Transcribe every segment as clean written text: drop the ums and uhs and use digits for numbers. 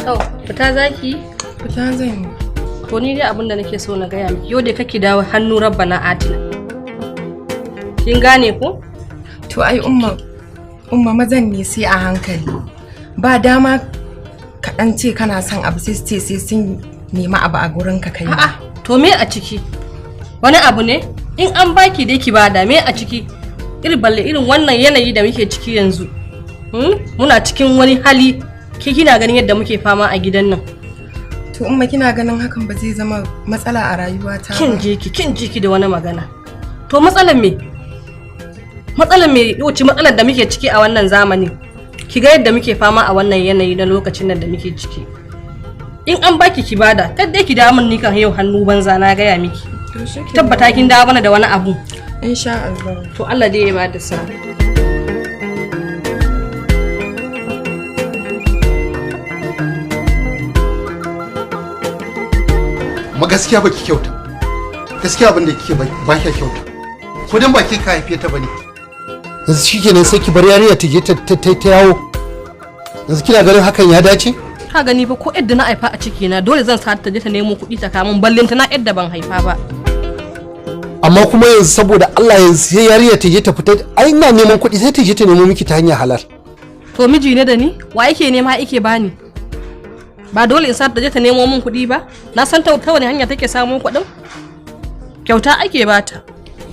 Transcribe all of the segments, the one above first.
Oh, fita zaki? Fita zan yi. To ni dai abin da nake so na gaya miki, yau da kake dawo hannu rabbana atina. Kin gane ko? To ai umma, umma mazan ne sai a hankali. Ba dama ka dan ce kana son abu sai su ce sai sun nemi abu a gurin ka kai. A'a, to me a ciki? Wani abu ne? In an baki dai ki bada, me a ciki? Irin balle irin wannan yanayi da muke ciki yanzu. Muna cikin wani hali. Ke kina ganin yadda muke fama a gidan nan. To umma, kina ganin hakan ba zai zama matsala a rayuwata ba? Kin je ki, kin ji ki da wani magana. To matsalar me? Matsalar me? Wace matsalar da muke ciki a wannan zamani? Ki ga yadda muke fama a wannan yanayi na lokacin nan da muke ciki. In an baki ki bada, kar dai ki dawo min ni kan yau hannu banza, na gaya miki. To shikenan. Tabbata kin dawo mana da wani abu. Insha Allah. To Allah dai ya bada sa'a. Amma gaskiya baki kyauta. Gaskiya abin da kike ba kya kyauta. Ko dan ba ke ka haife ta bane. Yanzu shikenan sai ki bar yarinya ta je ta yawo. Yanzu kina ganin hakan ya dace? Ka gani fa, ko yadda na haifa a ciki na dole zan sa ta je ta nemo kuɗi ta kamun, ballin ta na yadda ban haifa ba. Amma kuma yanzu saboda Allah, yanzu sai yarinya ta je ta fita? Ai ina neman kuɗi, sai ta je ta nemo miki ta hanyar halal. To miji ne da ni, wa yake nema yake bani? Ba dole in sa ta je ta nemo min kuɗi ba? Na san ta wani hanya take samun kuɗin? Kyauta ake bata.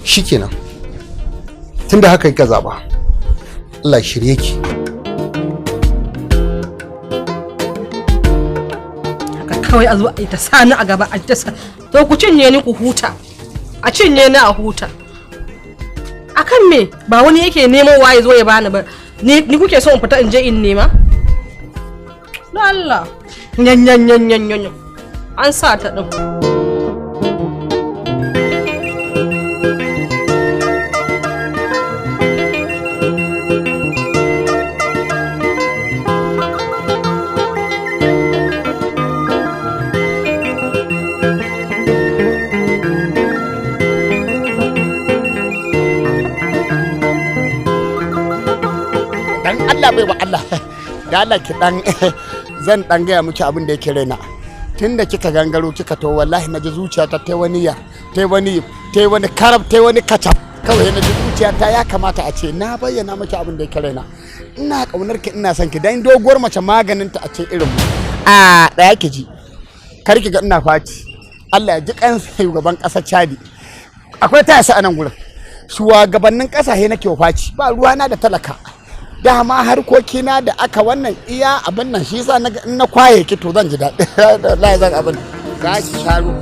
Shikenan, tunda haka kika zaba, Allah ya shirye ki. Haka kawai a zo a yi ta sani a gaba, a ta sa. To ku cinye ni ku huta. A cinye ni a huta. Akan me? Ba wani yake nemo wa ya zo ya bani ba. Ni kuke so in fita in je in nema? Na Allah. Nyan nyan nyan nyan nyan. An sa ta din. Dan Allah, bai wa Allah, da Allah ki dan zan dan gaya miki abin da yake raina. Tunda kika gangaro kika to, wallahi naji zuciyata ta wani ya ta wani ta wani karab ta wani kacap. Kawai naji zuciyata ya kamata a ce na bayyana miki abin da yake raina. Ina kaunar ki, ina son ki. Dan doguwar mace maganin ta a ce irin mu a daya. Ki ji, kar ki ga ina faci. Allah ya ji kan shugaban kasar Chadi, akwai taya su a nan gurin. Shugabannin kasashe nake faci, ba ruwana da talaka. Dama harkokina da aka wannan iya abin nan, shi yasa in na kwaye ki to zan ji daɗi. Wallahi zan abin za ki sharo.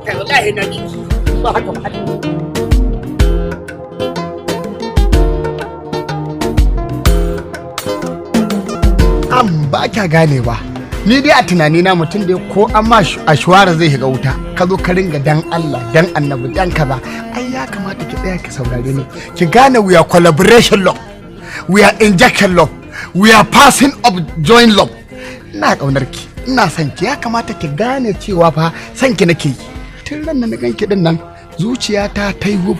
Kai, wallahi na ki ba haka ba. Am ba kya ganewa. Ni dai a tunani na, mutum dai ko an ma ashwara zai shiga wuta, ka zo ka ringa dan Allah, dan annabi, dan kaza. Ai ya kamata ki tsaya ki saurare ni, ki gane we are collaboration love, we are injection love, we are passing of joint love. Ina kaunar ki, ina son ki. Ya kamata ki gane cewa fa son ki nake yi. Tun ran da na ganki din nan, zuciyata ta yi wuf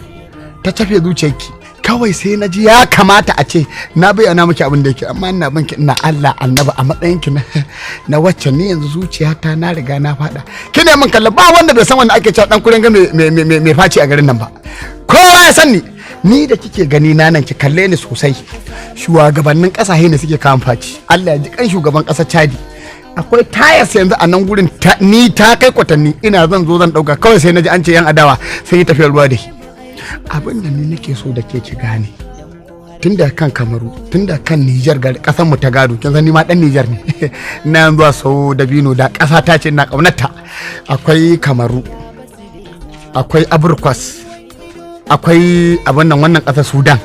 ta tafe zuciyarki. Kawai sai na ji ya kamata a ce na bayyana miki abin da yake. Amma ina binki, ina Allah annaba, a matsayin ki na wacce ni yanzu zuciyata na riga na fada. Kine min kallon ba wanda bai san wanda ake cewa dan kuren ga mai faci a garin nan ba. Kowa ya san ni. Ni da kike gani na nan, ki kalle ni sosai, shugabannin kasashe ne suke kawo faci. Allah ya ji kan shugaban kasar Chadi, akwai tayas yanzu a nan gurin. Ni ta kai kwatanni ina zan zo zan dauka, kawai sai na ji an ce yan adawa sai yi tafiyar ruwa da shi. Abin da ni nake so da ke ki gane, tun da kan Kamaru, tun da kan Nijar, ga kasar mu ta gado. Kin san ni ma dan Nijar ne, na zuwa sau dabino da kasa ta ce ina kaunarta. Akwai Kamaru, akwai Aburkwas, akwai abin nan, wannan kasar Sudan,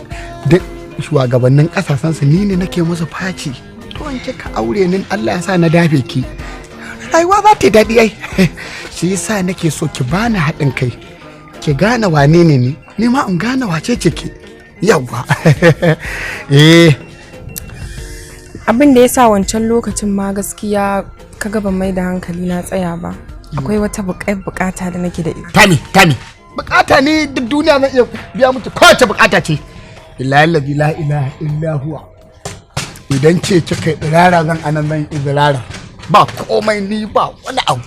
duk shugabannin kasashen su ni ne nake musu faci. To in kika aure ni, Allah ya sa na dafe ki, rayuwa za ta yi daɗi. Ai shi yasa nake so ki bani haɗin kai, ki gane wane ne ni, ni ma in gane wace ce ki. Yawwa, eh. Abin da ya sa wancan lokacin ma gaskiya kaga ban mai da hankali na tsaya ba, akwai wata bukata da nake da ita. Tami tami bukata ne, duk duniya zan iya biya miki kowace bukata ce. Billahi allazi la ilaha illa huwa. Idan ce kika yi tsirara zan anan zan yi tsirara. Ba komai, ni ba wani abu.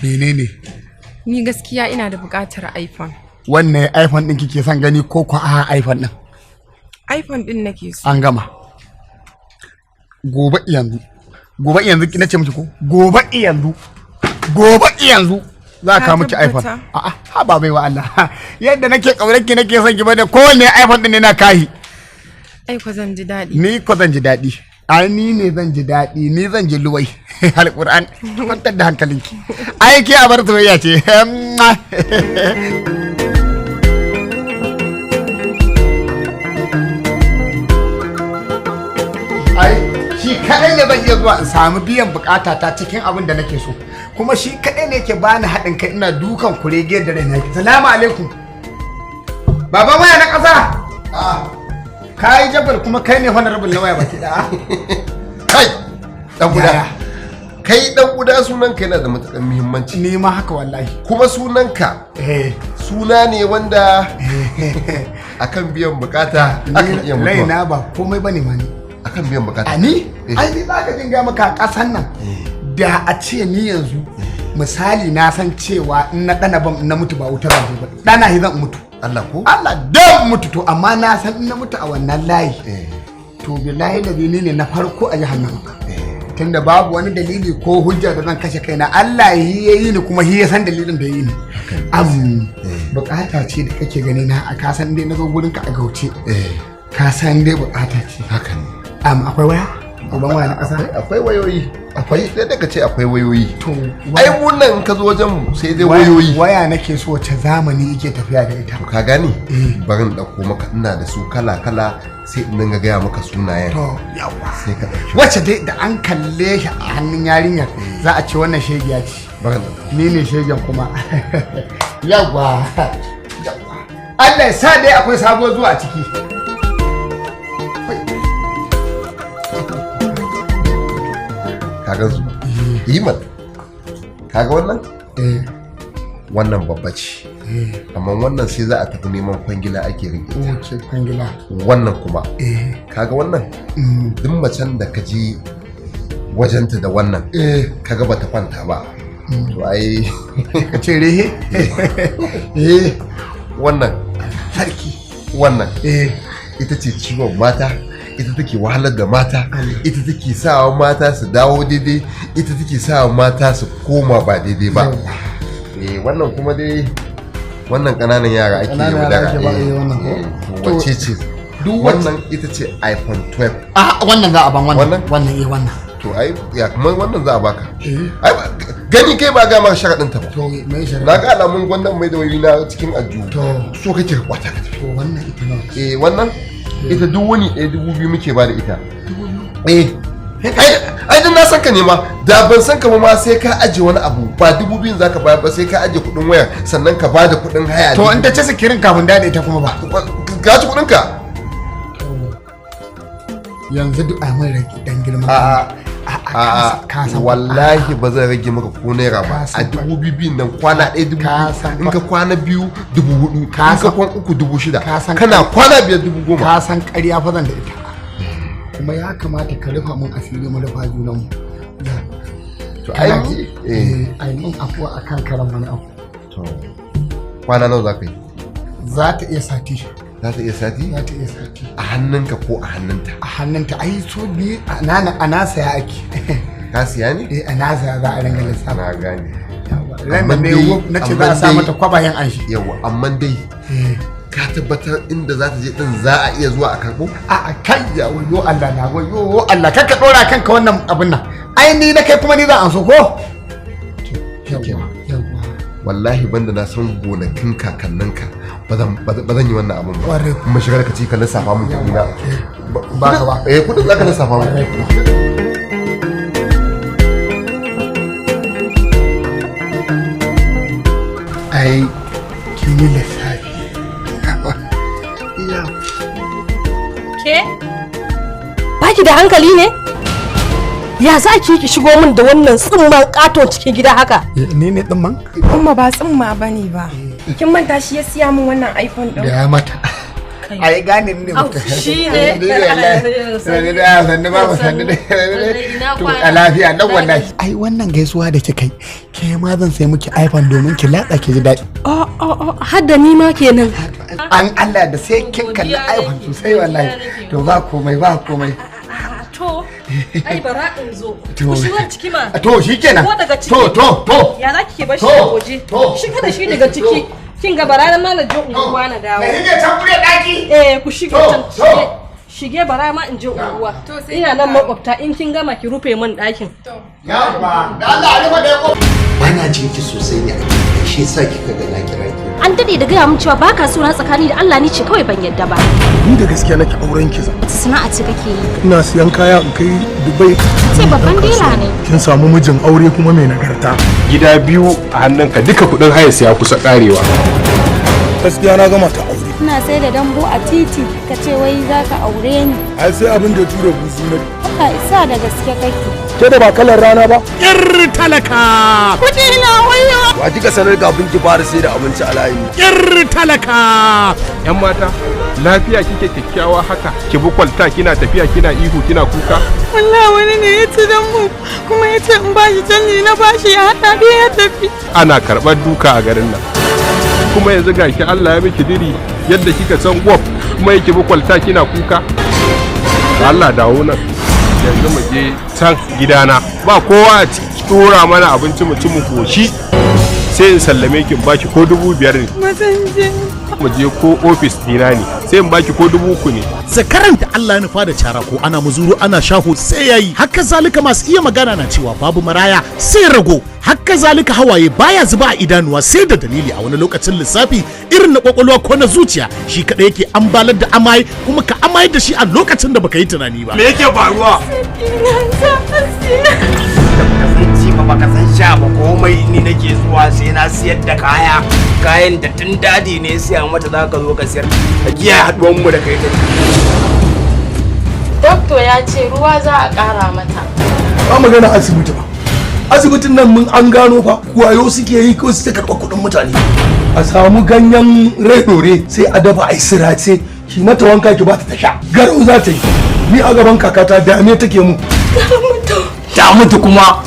Menene? Ni gaskiya ina da buƙatar iPhone. Wannan iPhone din kike son gani ko ko a iPhone din? iPhone din nake so. An gama. Gobe yanzu. Gobe yanzu na ce miki ko? Gobe yanzu. Gobe yanzu za a Ka kawo miki iPhone. tabbata? A'a, ha ba bai wa Allah. Yadda nake kaunar ki nake son ki bane, kowanne iPhone din ne na kahi. Ai ko zan ji daɗi. Ni ko zan ji daɗi. Ai ni ne zan ji daɗi, ni zan ji luwai. Alƙur'an, kwantar da hankalinki. Ai ke a bar soyayya ce. Ai shi kaɗai ne zan iya zuwa in samu biyan bukata ta cikin abin da nake so. Kuma shi kaɗai ne yake bani haɗin kai ina dukan kurege da raina. Salamu alaikum. Baba waya na ƙasa. Ka yi jabal kuma kai ne honorable na waya baki da. Kai dan guda. Yaya? Kai dan guda, sunanka yana da matuƙar muhimmanci. Ni ma haka wallahi. Kuma sunanka suna ne wanda akan biyan bukata akan iya mutuwa. Raina ba komai bane ma ni. Akan biyan bukata. A ni? Eh. Ai ni za ka dinga maka a ƙasan nan. Da a ce ni yanzu misali na san cewa in na ɗana bam in na mutu ba wuta zan je ba. Ɗana shi zan mutu. Allah ko? Allah dan mutu, to amma na san in na mutu a wannan layi. To billahi da ni ne na farko a jahannama. Tunda babu wani dalili ko hujja da zan kashe kaina, Allah yi ya yi ni kuma shi ya san dalilin da ya yi ni. Am bukata ce da kake gani na a kasan dai na zo gurin ka a gauce. Ka san dai bukata ce. Haka ne. Am akwai waya? Uban waya na kasa? Akwai wayoyi. Akwai ɗaya daga ce akwai wayoyi. To ai mu nan in ka zo wajen mu sai dai wayoyi. Waya nake so wace zamani yake tafiya da ita. To ka gane? Bari in ɗauko maka, ina da su kala kala, sai in dinga gaya maka sunayen. To yawa. Sai ka ɗauki. Wacce dai da an kalle shi a hannun yarinyar za a ce wannan shegiya ce. Bari in ɗauko. Ni ne shegen kuma. Yawa. Yawa. Allah ya sa dai akwai sabo zuwa ciki. Ka gan su? Iman. Ka ga wannan? Eh. Wannan babba ce. Amma wannan sai za a tafi neman kwangila ake rike ta. Wace kwangila? Wannan kuma. Eh. Kaga wannan? Mm. Duk macen da ka je wajenta da wannan. Eh. Kaga bata kwanta ba. To ai Ka ce rehe? Eh. wannan Sarki. wannan Eh. ita ce ciwon mata, ita take wahalar da mata, ita take sawa mata su dawo daidai, ita take sawa mata su koma ba daidai ba. Eh, wannan kuma dai wannan kananan yara ake Ƙananan yara yaudara. ake ba, eh, wannan ko? To wacce ce? Duk wacce- Wannan ita ce iPhone 12. Ah, wannan za a ban wannan. Wannan? Wannan eh wannan. To ai ya kuma wannan za a baka. Eh. Ai gani kai ba ga maka sharaɗin ta ba. To me shari'a? Na ga alamun gwandan mai da wayoyi na cikin aljihu. To. So kake ka kwata ka tafi. To wannan ita nawa ce? Eh, wannan ita duk wani ɗaya 2000 muke ba da ita. Eh. Ai ai dan na san ka ne ma, da ban san ka ba ma sai ka aje wani abu, ba 2000 zaka bayar ba, sai ka aje kuɗin wayar sannan ka bada kuɗin haya. To in ta ci sikirin kafin da ita kuma ba. Ka ci kuɗin ka. Yanzu duk a min rage dan girman. A'a. A'a, ka san Wallahi ba zan rage maka ko naira ba Ka a san 2000 nan, kwana ɗaya dubu Ka biyu san in ka kwana biyu 4000 Ka in ka san- kwan uku 6000 Ka san- kana kwana biyar 10000. Ka san ƙarya fa zan da ita. Kuma ya kamata ka rufa mun asiri mu rufa junan mu. To ai Kana ji? eh. Eh, ai mun afuwa akan karan wani abu. To kwana nawa za ka yi? Za ta iya sati. Za ta iya sati. Za ta iya sati. A hannunka ko a hannunta? A hannunta, ai so ni a na a na saya ake. Ka siya ne? Eh, a na saya za a ringa lissafa. Na gane. Ran da Amma ne dai- na ce za amma a sa dai- mata kwabayen anshi. Yawa, amma dai Eh. ka tabbatar inda za ta je din za a iya zuwa a karɓo? A kai ya wayo Allah na wayo Allah, kar ka dora kanka wannan abin nan. Ai ni na kai kuma ni za an so ko. Yawa yawa. Wallahi banda na san gonakin kakanninka ba zan yi wannan abin ba. Ƙwarai. Kuma shigar ka ci ka lissafa mun kuɗi na. Ba ka ba. Eh, kuɗin za ka lissafa mun. Ai kin yi lissafi. Iya. Ke? Baki da hankali ne? Ya za ki yi ki shigo min da wannan tsumman katon cikin gida haka? Ni ne din man? Umma ba tsumma bane ba. Kin manta shi ya siya min wannan iPhone Da din. ya mata. Ai gane ne Au, shi ne. Sannu ba sannu ne. To a lafiya nan wallahi. Ai wannan gaisuwa da kika yi, ke ma zan sai miki iPhone domin ki latsa ki ji daɗi. Oh oh oh, har da ni ma kenan. An Allah da sai kin kalli iPhone sosai wallahi. To ba komai ba komai. To, ai bara in zo. To. Ku shigo ciki ma. To shikenan. Ko daga ciki. To. Ya za ki bar shi To, a waje? to. Shiga da shi daga ciki. Kin ga bara na je unguwa na dawo. Na hige can kure daki. Eh, ku shiga To, can. to. Shige bara ma in je unguwa. Ina nan makwabta in kin gama ki rufe min ɗakin. Yawwa, da Allah a rufe da ko. Bana jin ki sosai ne, shi yasa kika ga na kira ki. An dade da gaya min cewa baka so na tsakani da Allah ni ce kawai ban yadda ba. Ni da gaskiya nake auren ki. Wata sana'a ce kake yi? Ina siyan kaya in kai Dubai. Ce babban dila ne. Kin samu mijin aure kuma mai nagarta. Gida biyu a hannunka duka kudin hayar ya kusa karewa. Gaskiya na gama ta aure. Ina sai da dambu a titi ka ce wai za ka aure ni. Ai sai abin da ya tura buzu na. Allah isa da gaske kake. Ke da ba kalar rana ba. Yar talaka. Kudi na wayo. Wa kika sanar kafin ki fara sai da abinci a layi? Yar talaka. Yan mata, lafiya kike kyakkyawa haka? Ki bi kwalta kina tafiya kina ihu kina kuka. Wallahi wani ne ya ci dambu kuma ya ce in bashi canji na bashi ya haɗa biyu ya tafi. Ana karɓar duka a garin nan. Kuma yanzu gashi Allah ya miki diri yadda kika san gwaf kuma yake bi kwalta kina kuka. Allah dawo nan. Yanzu mu je can gidana. Ba kowa a ciki tura mana abinci mu ci mu koshi. Sai in sallame ki in baki ko 5,000 ne. Mazan je. Mu je ko ofis dina ne sai in baki ko 3,000 ne. Zakaran da Allah ya nufa da cara ko ana muzuru ana shaho sai yayi. Haka zalika masu iya magana na cewa babu maraya sai rago. Haka zalika hawaye baya zuba a idanuwa sai da dalili a wani lokacin lissafi irin na kwakwalwa ko na zuciya shi kadai yake ambalar da amai kuma ka amayar da shi a lokacin da baka yi tunani ba. Me yake faruwa? Ina Baka san ci ba baka san sha ba komai ni nake zuwa sai na siyar da kaya. Kayan da tun dadi ne siya mata za ka zo ka siyar. Ka kiyaye haduwan mu da kai ta. Dokto ya ce ruwa za a ƙara mata. Ba magana asibiti ba. Asibitin nan mun an gano fa wayo suke yi ko suke karɓar kuɗin mutane. A samu ganyen redore sai a dafa a yi sirace ki mata wanka ki bata ta sha. Garau za ta yi. Ni a gaban kakata dame take mu. Ta mutu kuma.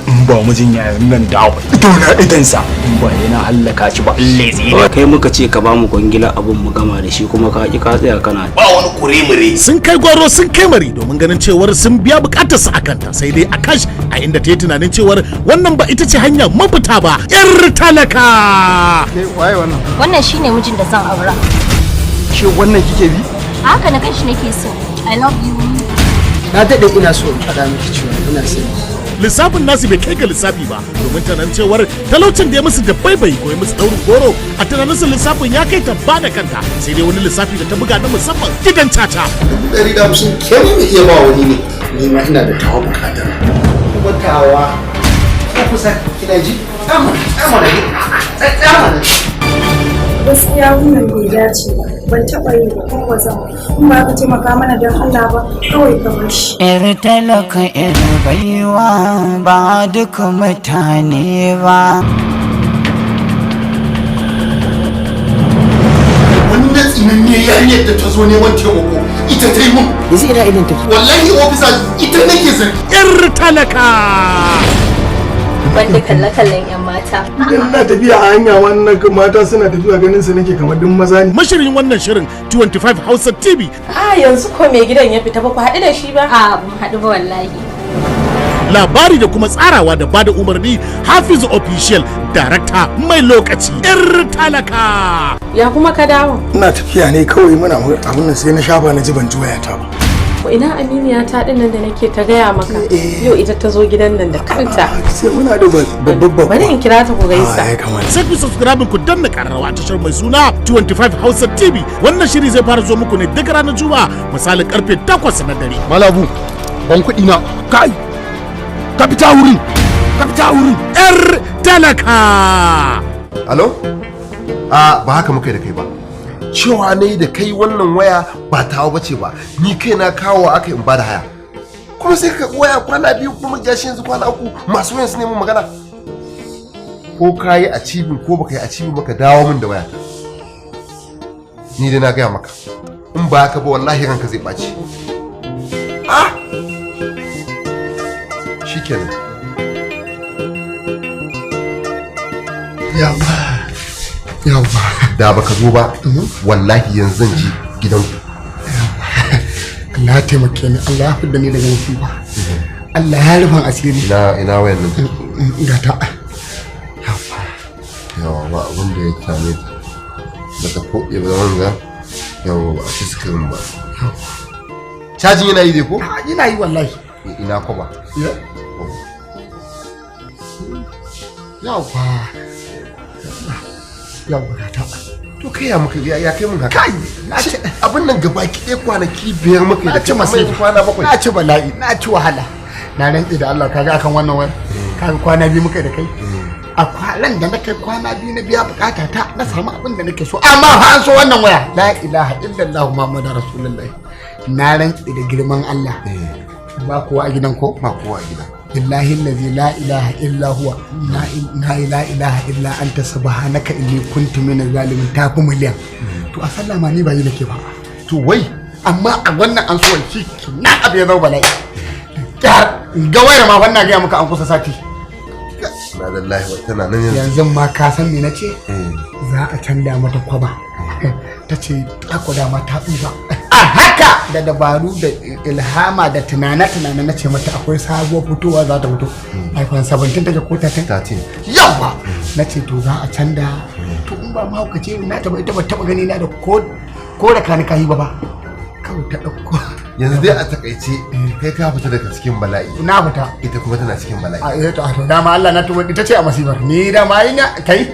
In ba mijin yayan nan da ido na idansa. In ba yana hallaka shi ba Allah ya tsine. Kai muka ce ka bamu kwangila abun mu gama da shi kuma ka ki ka tsaya kana. Ba wani kure-mure. Sun kai gwaro sun kai mari domin ganin cewar sun biya bukatar su akan ta sai dai a kash a inda ta yi tunanin cewar wannan ba ita ce hanya mafita ba. Yar talaka. Waye wannan? Wannan shine mijin da zan aura. Shi wannan kike bi? Haka na kanshi nake so. I love you. Na daɗe ina so in faɗa miki cewa ina son ki. Lissafin nasu bai kai ga lissafi ba domin tunanin cewar talaucin da ya musu da baibai ko ya musu daurin goro a tunaninsu lissafin ya kai ta ba da kanta sai dai wani lissafi da ta buga na musamman gidan caca. 150 ke ma iya ba wani ne. Ni ma ina da tawa bukatar. Kuma tawa ko kusa kina ji? Tsama tsama ne. Tsama ne. Gaskiya wannan bai dace ba. Ban taɓa yi ba kuma ba zan. In ba ka taimaka mana don Allah ba kawai ka bar shi. Yar talaka yar baiwa ba duk mutane ba. Wannan tsinanne yarinyar da ta zo neman taimako ita ta yi mun. Yanzu ina idan take. Wallahi ofisa ita nake zargi. Yar talaka. Banda kalle-kallen 'yan mata. Idan na tafiya a hanya wannan mata suna tafiya ganin su nake kamar duk maza ne. Mashirin wannan shirin 25 Hausa TV. A yanzu ko mai gidan ya fita ba ku haɗu da shi ba? A mun haɗu ba wallahi. Labari da kuma tsarawa da bada umarni Hafizu Official Director mai lokaci. Yar talaka. Ya kuma ka dawo? Ina tafiya ne kawai muna abun nan sai na shafa na ji ban ji wayata ba. Ko ina aminiya ta din nan da nake ta gaya maka. Yau ita ta zo gidan nan da kanta. Sai muna da babban babba. Bari in kira ta ku gaisa. Ya kamata. Sai ku subscribe ku danna kararrawa a tashar mai suna 25 Hausa TV. Wannan shiri zai fara zo muku ne duk ranar Juma'a misalin karfe 8 na dare. Malabu, ban kuɗi na. Kai! Ka fita wurin! Ka fita wurin! Yar talaka. Alo? A ba haka muka yi da kai ba. Cewa ne da kai wannan waya ba tawa bace ba. Ni kai na kawo aka in bada haya. Kuma sai ka waya kwana biyu kuma gashi yanzu kwana uku masu wayan su nemi magana. Ko ka yi a cibin ko baka yi a cibin ba ka dawo min da wayata. Ni dai na gaya maka. In ba haka ba wallahi ranka zai ɓaci. Ah! Shikenan. Yawa. Yawa. Da baka zo ba, wallahi yanzu zan ji gidanku. Allah ya taimake ni, Allah ya fidda ni daga musiba. Allah ya rufan asiri. Ina wayan nan take? Ga ta. Yawa, ba abin da ya same ta. Bata koɗe ba wanga. Yawa, ba a ci sikirin ba. Cajin yana yi dai ko? Yana yi wallahi. Ina kwaba. Yawa. Yawa ga ta. To kai ya muka ya kai mun haka? Kai, na ci abin nan gaba ki ɗaya kwanaki 5 muka yi da na ci masifa, kwana 7. Na ci bala'i, na ci wahala. Na rantsi da Allah kaga akan wannan wayar. Kaga kwana 2 muka yi da kai. A kwanan da na kai kwana 2 na biya bukata ta, na samu abin da nake so. Amma fa an so wannan waya. La ilaha illallah Muhammadur Rasulullahi. Na rantsi da girman Allah. Ba kowa a gidan ko? Ba kowa a gidan. Billahi allazi la ilaha illa huwa la ilaha illa anta subhanaka inni kuntu minaz zalimin tafi miliyan. To a sallah ma ni ba yi nake ba. To wai amma a wannan an so shi na abu ya zama bala'i. Ga wayar ma wannan ga maka an kusa sati. Na lallahi wa tana nan yanzu. Yanzu ma ka san me nace? Za a canja mata kwaba. Ta ce ta kwada ma ta tsufa. A haka da dabaru da ilhama da tunane-tunane na ce mata akwai sabuwar fitowa za ta fito. iPhone 17 take ko 13? 13. Yawa! Na ce to za a canja. To in ba mahaukaci na taba ita ba taba gani na da ko da kani kayi ba ba. Kawai ta ɗauko. Yanzu dai a takaice kai ka fita daga cikin bala'i. Na fita. Ita kuma tana cikin bala'i. A eh to dama Allah na tuba ita ce a masifar. Ni dama ina kai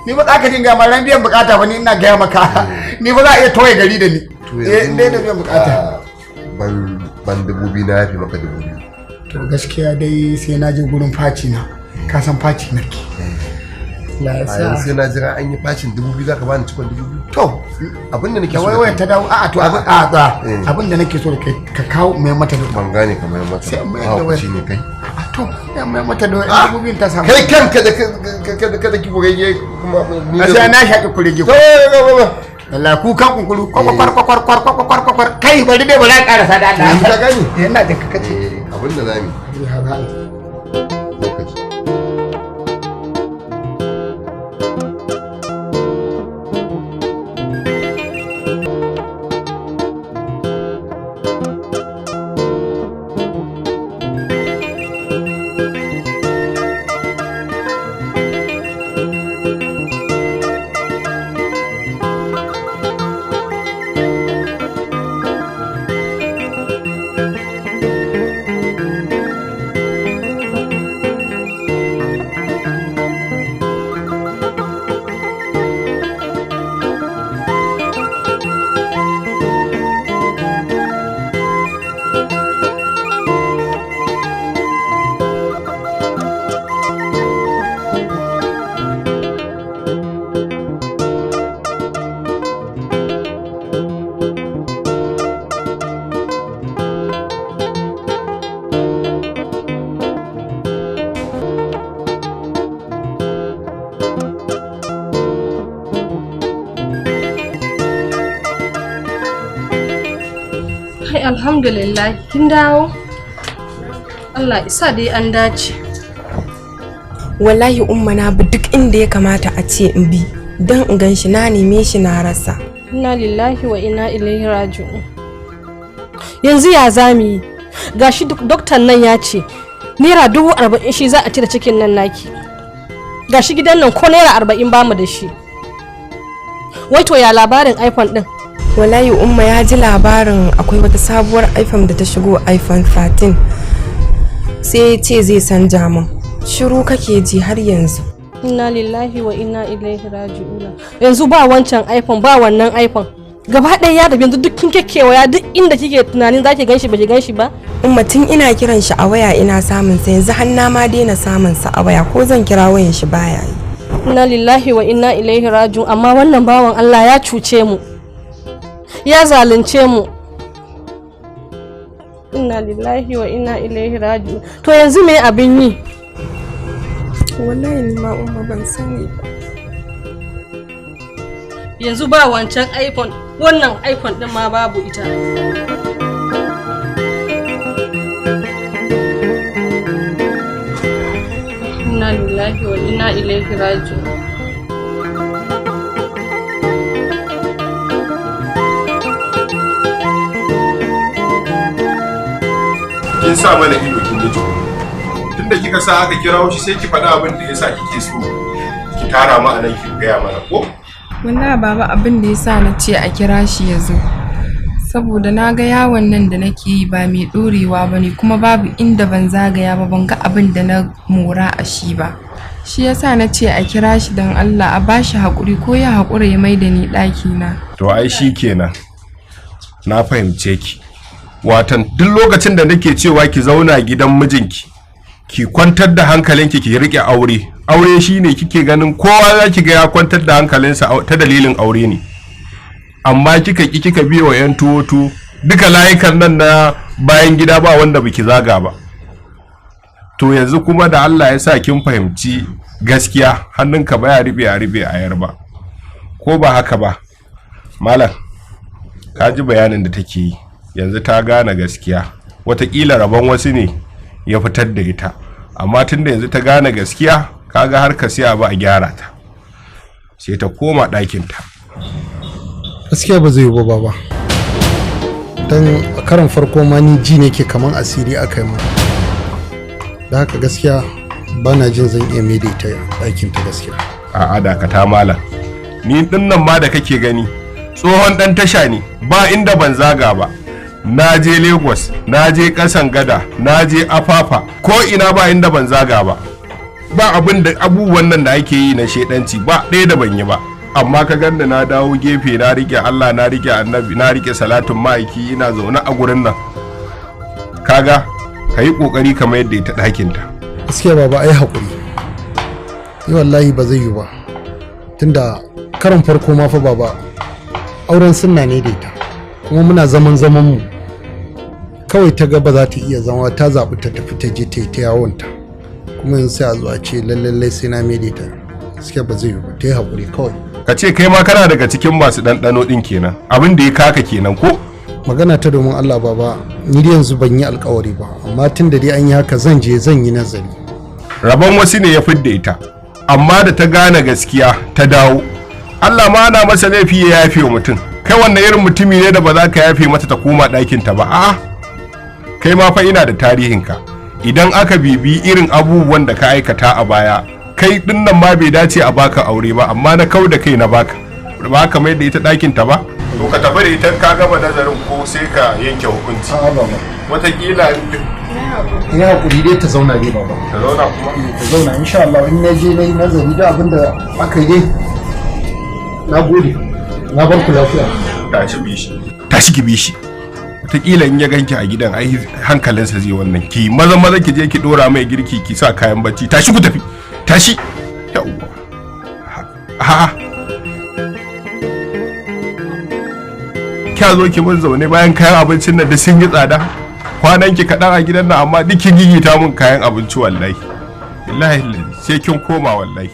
ni ba za ka dinga ma ran biyan bukata ba ni ina gaya maka. Ni ba za a iya toye gari da ni. To yanzu dai da biyan bukata. Ban 2000 na yafi maka 2000. To gaskiya dai sai na je gurin faci na. Ka san faci na ke. Yanzu sai na jira an yi facin 2000 zaka bani cikon 2000. To abin da nake so. Da waiwayar ta dawo a'a to abin da nake so da kai ka kawo mai mata da. Ban gane ka mai mata. Sai mai da wayar. Ne kai. To ya mai mata da wayar 2000 ta samu. Kai kanka da kada ki kurege kuma ni. Sai na shaƙi kurege. Allah kukan kunkuru kwakwar kwakwar kwakwar kwakwar kwakwar kai bari dai ba za ka karasa da Allah. Ka gani? Ina jin ka kace. Abin da zamu yi. Ya ba. Lokaci. Alhamdulillah kin dawo. Allah isa dai an dace. Wallahi umma na bi duk inda ya kamata a ce in bi don in gan shi na neme shi na rasa. Inna lillahi wa inna ilaihi raji'un. Yanzu ya zamu yi? Gashi doktan nan ya ce naira 40,000 shi za a cire cikin nan naki. Gashi gidan nan ko naira 40 bamu da shi. Wai to ya labarin iPhone din? Wallahi umma ya ji labarin akwai wata sabuwar iPhone da ta shigo, iPhone 13. Sai ya ce zai sanja min. Shiru kake ji har yanzu. Inna lillahi wa inna ilaihi raji'un. Yanzu ba wancan iPhone ba wannan iPhone. Gaba ɗaya ya tafi yanzu duk kin kekkewaya duk inda kike tunanin zaki ganshi ba ki ganshi ba. Umma tun ina kiran shi a waya ina samun sa yanzu har na ma daina samun sa a waya ko zan kira wayan shi baya yi. Inna lillahi wa inna ilaihi raji'un amma wannan bawan Allah ya cuce mu. Ya zalunce mu. Inna lillahi wa inna ilaihi raji'un. To yanzu me abin yi? Wallahi ni ma umma ban sani ba. Yanzu ba wancan iPhone Wannan iPhone din ma babu ita. Inna lillahi wa inna ilaihi raji'un. Kin sa mana ido kin ji tunda kika sa aka kirawo shi sai ki faɗa abin da yasa kike so ki tara mu anan ki gaya mana ko? Wallahi baba, abin da yasa na ce a kira shi ya zo, saboda na ga yawon nan da nake yi ba mai ɗorewa ba ne, kuma babu inda ban zagaya ba, ban ga abin da na mora a shi ba. Shi yasa na ce a kira shi don Allah a bashi haƙuri, ko ya haƙura ya mai da ni ɗakina. To ai shi kenan, na fahimce ki. Watan duk lokacin da nake cewa ki zauna gidan mijinki, ki kwantar da hankalinki, ki rike aure. Aure shine kike ganin kowa za ki ga ya kwantar da hankalinsa ta dalilin aure ne. Amma kika ki kika biye wa yan tuwo duka layukan nan na bayan gida ba wanda biki zaga ba. To yanzu kuma da Allah ya sa kin fahimci gaskiya, hannunka baya ribe a ribe a yarba. Ko ba haka ba malam, ka ji bayanin da take yi. Yanzu ta gane gaskiya, watakila rabon wasu ne ya fitar da ita, amma tunda yanzu ta gane gaskiya, kaga har ka siya ba a gyara ta, sai ta koma ɗakinta. Gaskiya ba zai yi ba baba, don a karon farko ma ni ji ne ke kaman asiri aka yi ma, da haka gaskiya ba na jin zan iya maida ita ɗakinta gaskiya. A'a dakata malam, ni dinnan ma da kake gani tsohon ɗan tasha ne, ba inda ban zaga ba. Na je Lagos, na je kasan gada, na je Afafa, ko ina ba inda ban zaga ba. Ba abin da abubuwan nan da ake yi na shedanci ba ɗaya da ban yi ba. Amma ka ganni na dawo gefe, na rike Allah, na rike annabi, na rike salatin ma'aiki, ina zaune a gurin nan. Kaga ka yi kokari ka mayar da ita ɗakin ta. Gaskiya baba ai hakuri, ni wallahi ba zai yi ba, tunda karon farko ma fa baba auren sunna ne da ita, kuma muna zaman zaman mu. Kawai ta ga ba za ta iya zama, ta zaɓi ta tafi ta je ta yi ta yawonta, kuma yanzu sai a zo a ce lallai sai na maida ta. Gaskiya ba zai yi ba, ta yi haƙuri kawai. Ka ce kai ma kana daga cikin masu ɗanɗano ɗin kenan, abin da ya kaka kenan ko? Magana ta domin Allah baba, ni dai yanzu ban yi alƙawari ba, amma tun da dai an yi haka zan je zan yi nazari. Rabon wasu ne ya fidda ita, amma da ta gane gaskiya ta dawo. Allah ma ana masa laifi ya yafe wa mutum. Kai wannan irin mutumi ne da ba za ka yafe mata ta koma ɗakinta ba? A'a, kai ma fa ina da tarihinka. Idan aka bibi irin abubuwan da ka aikata a baya, kai dinnan ma bai dace a baka aure ba, amma na kau da kai na baka. Ba ka mai da ita ɗakinta ba? To ka tafi da ita, ka gama nazarin ko sai ka yanke hukunci. A'a baba. Wataƙila ya hakuri dai ta zauna dai baba. Ta zauna kuma? Ta zauna insha Allah, in na je na yi nazari da abin da aka yi dai. Na gode. Na bar ku lafiya. Tashi bi shi. Tashi ki bi shi. Wataƙila in ya ganki a gidan ai hankalinsa zai wannan. Ki maza maza ki je ki dora mai girki, ki sa kayan bacci. Tashi ku tafi. Tashi. Yawwa. Ha. Kya zo ki mun zaune bayan kayan abincin nan da sun yi tsada. Kwanan ki kaɗan a gidan nan amma duk kin gigita mun kayan abinci wallahi. Wallahi sai kin koma wallahi.